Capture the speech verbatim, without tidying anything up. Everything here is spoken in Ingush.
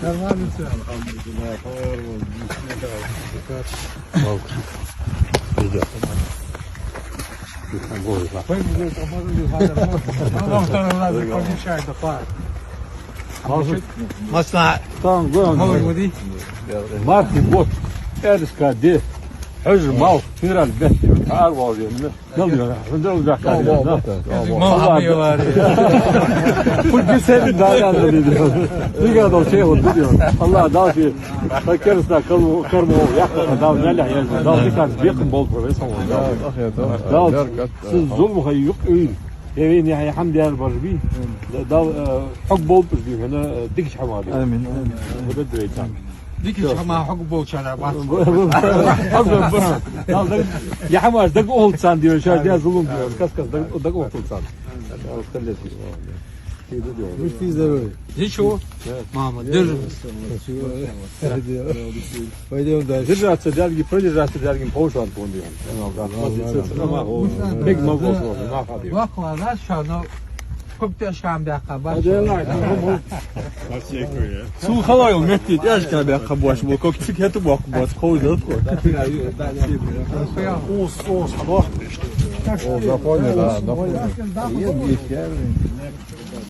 Нормально всё. Алхамдулиллах. Идёт. Во второй раз помешай, да, па. Масса. Там, главное. Март бутт, эрска ди, хьажа малх, фирал бетти, арвал ди. Мел дера, мел дера, мел дера. Мал хьамий вари. Пусть бисерин да, да, да, да. Дига дол шей вот, дига. Аллах, Дала ши, та керста, кал-, кармо, яхта, Дала, Дала, я, Дала, дикан, бекъин болба, весан, Дала. Дала, сиз зулам хай юкъ уйла. Я вейна, я хьамда яр барж би. Дала, э, хьог болба уж би, хӀана, э, дикача хьамари. Амин, амин. Вот это дойта. Дикача хьама хьог болчара бац. Хьог болба. Дала даг-, я хьамаш даг олцан дио, шар диа зулум дио, кас-кас даг, даг олцан. Будьте здоровы. Ничего. Мама, держи. Спасибо. Пойдём дальше. Держаться, дядьги, продержаться, дядьги, пошёл он, он, он. Бег могу сложно, на ходу. Вахла, знаешь что, ну, сколько ты шкам бяха, бачу? Сул халайла метте тӀехьашка баьхка бош бо, как цик хӀета боккха бош, ховш да тхо. О, запомни, да, запомни.